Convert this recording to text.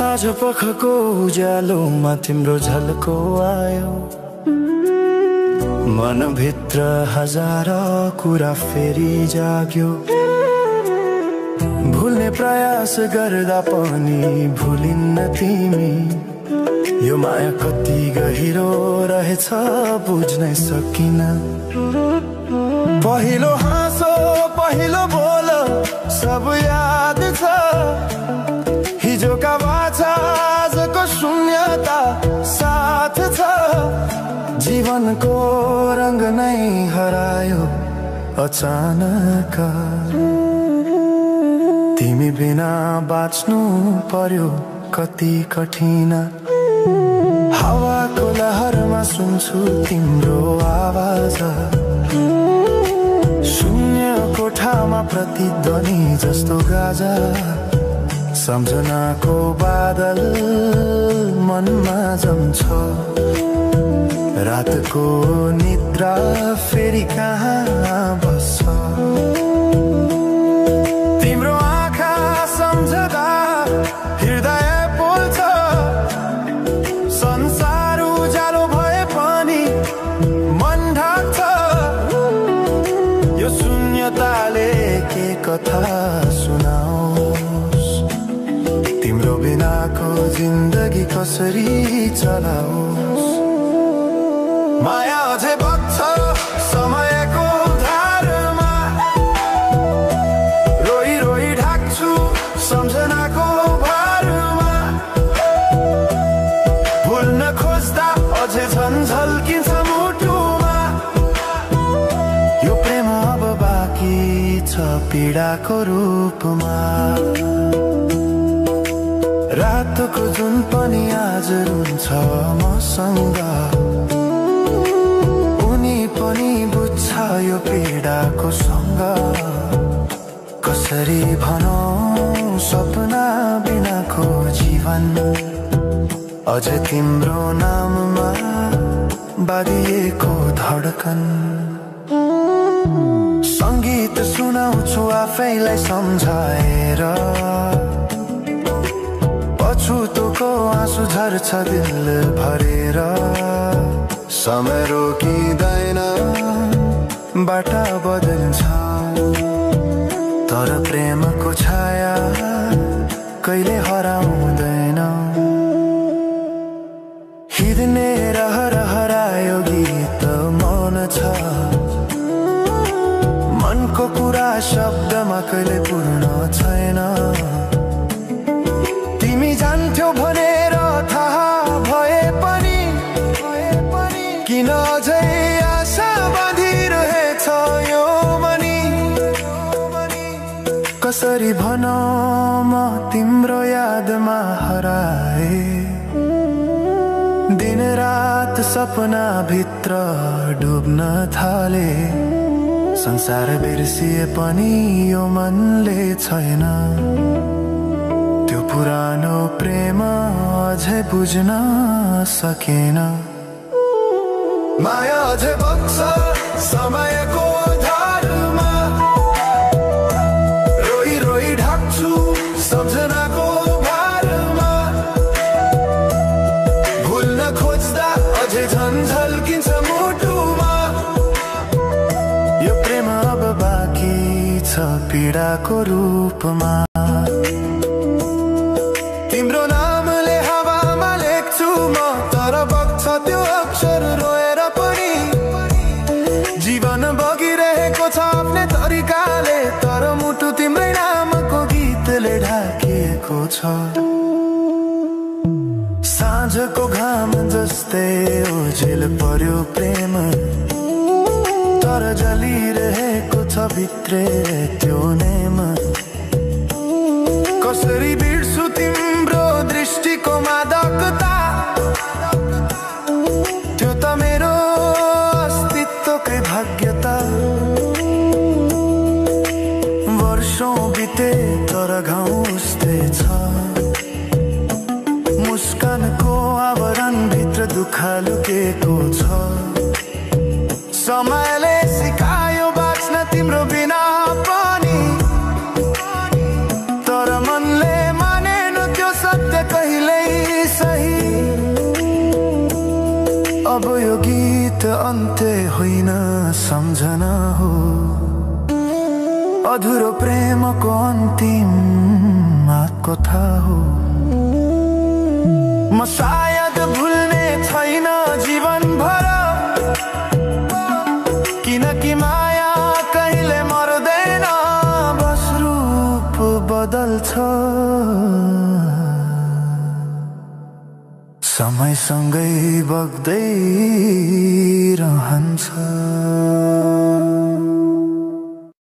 साँझ पखको उज्यालोमा तिम्रो झल्को आयो, मनभित्र हजार कुरा फेरि जाग्यो। भुल्ने प्रयास गर्दा पनि भुलिन्न तिमी, यो माया कति गहिरो रहेछ बुझ्नै सकिन। पहिलो हाँसो पहिलो बोल सब याद छ, हिजोका बाछा आजको शून्यता साथ छ। जीवनको रंग नै हरायो अचानक, तिमी बिना बाँच्नु पर्यो कति कठिन। हावाको लहरमा सुन्छु तिम्रो आवाज, शून्य कोठामा प्रतिध्वनि जस्तो गाजा। सम्झनाको बादल मनमा जम्छ, रातको निद्रा फेरि कहाँ बस्छ। तिम्रो आँखा सम्झदा हृदय पोल्छ, संसार उज्यालो भए पनि मन ढाक्छ। यो शून्यताले के कथा सुनाओस्, तिम्रो बिनाको जिन्दगी कसरी चलाओस्। माया अझै बग्छ समयको धारमा, रोई रोई ढाक्छु सम्झनाको भारमा। भुल्न खोज्दा अझै झल्किन्छ मुटुमा, यो प्रेम अब बाँकी छ पीडाको रूपमा। रातको जुन पनि आज रुन्छ मसँग, उनी पनि बुझ्छ यो पीडाको सँग। कसरी भनौं सपना बिनाको जीवन, अझ तिम्रो नाममा बाँधिएको धडकन। संगीत सुनाउँछु आफैलाई सम्झाएर, पछुतोको आँसु झर्छ दिल भरेर। समय रोकिँदैन बाटा बदल्छ, तर प्रेमको छाया कहिले हराउँदैन। हिँड्ने रहर हरायो गीत मौन छ, मनको कुरा शब्दमा कहिले पूर्ण छैन। तिमी जान्थ्यौ भनेर थाहा भए पनि किन अझै आशा बाँधिरहेछ यो मनी। कसरी भनौं म तिम्रो यादमा हराए, दिन रात सपना भित्र डुब्न थाले। संसार बिर्सिए पनि यो मनले छैन, त्यो पुरानो प्रेम अझै बुझ्न सकेन। माया अझै बग्छ समयको धारमा, रोई रोई ढाक्छु सम्झनाको भारमा। भुल्न खोज्दा अझै झल्किन्छ मुटुमा, यो प्रेम अब बाँकी छ पीडाको रूपमा। तिम्रो नामले हावामा लेख्छु म, तर बग्छ त्यो अक्षर रोएर पनि। जीवन बगिरहेको छ आफ्नै तरिकाले, तर मुटु तिम्रै नामको गीतले ढाकिएको छ। साँझको घाम जस्तै ओझेल पर्यो प्रेम, तर जलिरहेको छ भित्रै त्यो नेम। कसरी बिर्सु तिम्रो दृष्टिको मादकता, त्यो त मेरो अस्तित्वकै भाग्यता। वर्षौं बिते तर घाउ उस्तै छ, मुस्कानको आवरण भित्र दुःख लुकेको छ। समयले सिकायो बाँच्न तिम्रो बिना पनि, तर मनले मानेन त्यो सत्य कहिले। अन्त्य होइन सम्झना हो, अधुरो प्रेमको अन्तिम कथा हो। म सायद भुल्ने छैन जीवनभर, किनकि माया कहिले मर्दैन, बस रूप बदल्छ, समयसँगै बग्दै रहन्छ।